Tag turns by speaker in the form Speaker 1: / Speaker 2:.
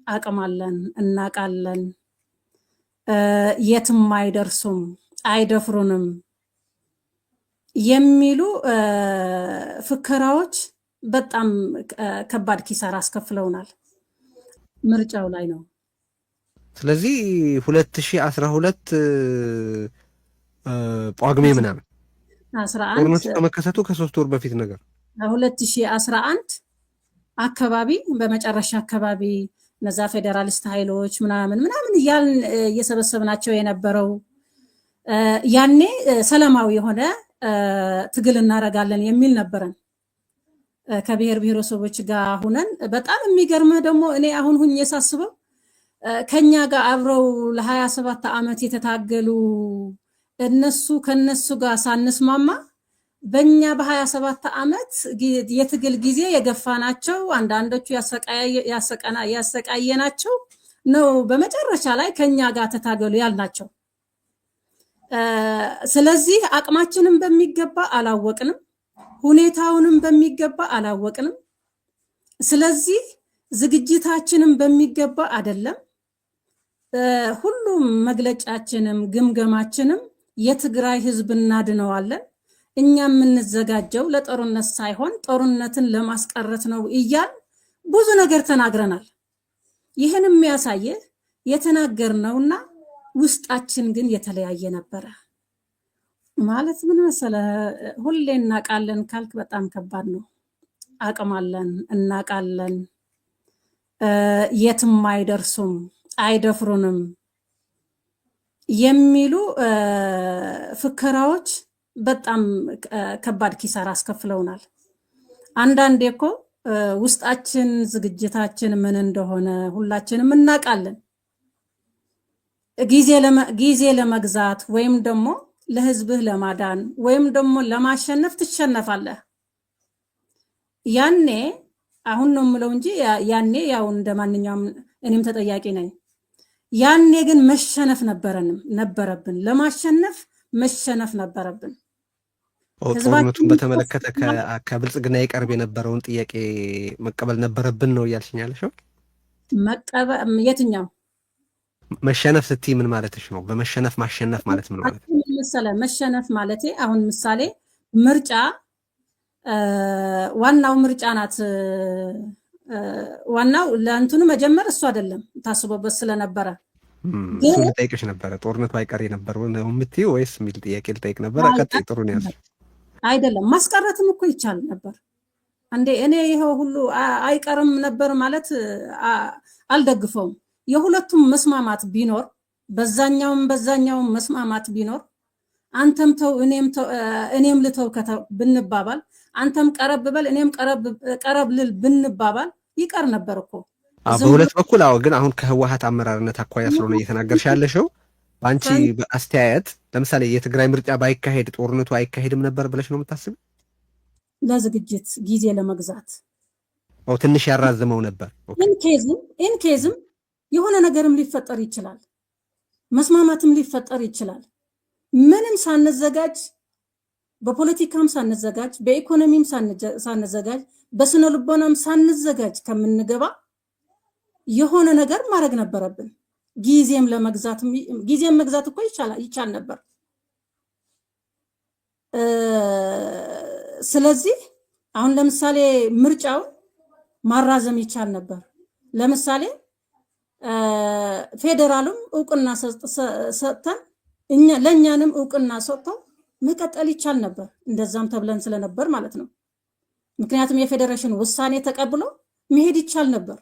Speaker 1: አቅም አለን፣ እናቃለን፣ የትም አይደርሱም፣ አይደፍሩንም የሚሉ ፍከራዎች በጣም ከባድ ኪሳራ አስከፍለውናል። ምርጫው ላይ ነው።
Speaker 2: ስለዚህ 2012 ጳጉሜ ምናምን
Speaker 1: 11
Speaker 2: ጦርነቱ ከመከሰቱ ከ3 ወር በፊት ነገር።
Speaker 1: 2011 አካባቢ፣ በመጨረሻ አካባቢ እነዛ ፌዴራሊስት ኃይሎች ምናምን ምናምን እያልን እየሰበሰብናቸው የነበረው፣ ያኔ ሰላማዊ የሆነ ትግል እናደርጋለን የሚል ነበረን ከብሔር ብሔረሰቦች ጋር ሁነን። በጣም የሚገርምህ ደግሞ እኔ አሁን ሁኜ ሳስበው ከኛ ጋር አብረው ለ27 ዓመት የተታገሉ እነሱ ከነሱ ጋር ሳንስማማ በእኛ በ27 ዓመት የትግል ጊዜ የገፋናቸው፣ አንዳንዶቹ ያሰቃየናቸው ነው በመጨረሻ ላይ ከኛ ጋር ተታገሉ ያልናቸው። ስለዚህ አቅማችንን በሚገባ አላወቅንም፣ ሁኔታውንም በሚገባ አላወቅንም። ስለዚህ ዝግጅታችንን በሚገባ አይደለም። ሁሉም መግለጫችንም ግምገማችንም የትግራይ ህዝብ እናድነዋለን፣ እኛ የምንዘጋጀው ለጦርነት ሳይሆን ጦርነትን ለማስቀረት ነው እያልን ብዙ ነገር ተናግረናል። ይህን የሚያሳየህ የተናገርነውና ውስጣችን ግን የተለያየ ነበረ። ማለት ምን መሰለ፣ ሁሌ እናውቃለን ካልክ በጣም ከባድ ነው። አቅም አለን፣ እናውቃለን፣ የትም አይደርሱም፣ አይደፍሩንም የሚሉ ፍከራዎች በጣም ከባድ ኪሳራ አስከፍለውናል። አንዳንዴ እኮ ውስጣችን ዝግጅታችን ምን እንደሆነ ሁላችንም እናውቃለን። ጊዜ ለመግዛት ወይም ደግሞ ለህዝብህ ለማዳን ወይም ደግሞ ለማሸነፍ ትሸነፋለህ። ያኔ አሁን ነው የምለው እንጂ ያኔ ያው እንደ ማንኛውም እኔም ተጠያቂ ነኝ። ያኔ ግን መሸነፍ ነበረብን። ለማሸነፍ መሸነፍ ነበረብን።
Speaker 2: ጦርነቱን በተመለከተ ከብልጽግና የቀርብ የነበረውን ጥያቄ መቀበል ነበረብን ነው እያልሽኝ ያለሽው?
Speaker 1: የትኛው?
Speaker 2: መሸነፍ ስትይ ምን ማለትሽ ነው? በመሸነፍ ማሸነፍ ማለት ምን ማለት
Speaker 1: ነው መሰለህ? መሸነፍ ማለቴ አሁን ምሳሌ ምርጫ፣ ዋናው ምርጫ ናት። ዋናው ለእንትኑ መጀመር እሱ አይደለም ታስቦበት ስለነበረ።
Speaker 2: እሱ ልጠይቅሽ ነበረ። ጦርነቱ አይቀር የነበር ነው የምትይው ወይስ የሚል ጥያቄ ልጠይቅ ነበረ። ቀጥይ፣ ጥሩ ነው ያልሽው።
Speaker 1: አይደለም፣ ማስቀረትም እኮ ይቻል ነበር። እንዴ እኔ ይኸው ሁሉ አይቀርም ነበር ማለት አልደግፈውም። የሁለቱም መስማማት ቢኖር፣ በዛኛውም በዛኛውም መስማማት ቢኖር፣ አንተም ተው እኔም ልተው ብንባባል፣ አንተም ቀረብ በል እኔም ቀረብ ልል ብንባባል ይቀር ነበር እኮ።
Speaker 2: በሁለት በኩል አዎ። ግን አሁን ከህወሀት አመራርነት አኳያ ስለሆነ እየተናገርሽ ያለሽው፣ በአንቺ አስተያየት ለምሳሌ የትግራይ ምርጫ ባይካሄድ ጦርነቱ አይካሄድም ነበር ብለሽ ነው የምታስብ?
Speaker 1: ለዝግጅት ጊዜ ለመግዛት።
Speaker 2: ትንሽ ያራዝመው ነበር።
Speaker 1: In case ም የሆነ ነገርም ሊፈጠር ይችላል፣ መስማማትም ሊፈጠር ይችላል። ምንም ሳንዘጋጅ፣ በፖለቲካም ሳንዘጋጅ፣ በኢኮኖሚም ሳንዘጋጅ፣ በስነ ልቦናም ሳንዘጋጅ ከምንገባ የሆነ ነገር ማድረግ ነበረብን። ጊዜም ለመግዛት፣ ጊዜም መግዛት እኮ ይቻል ነበር። ስለዚህ አሁን ለምሳሌ ምርጫው ማራዘም ይቻል ነበር። ለምሳሌ ፌዴራሉም እውቅና ሰጥተን እኛ ለእኛንም እውቅና ሰጥተው መቀጠል ይቻል ነበር። እንደዛም ተብለን ስለነበር ማለት ነው። ምክንያቱም የፌዴሬሽን ውሳኔ ተቀብሎ መሄድ ይቻል ነበር።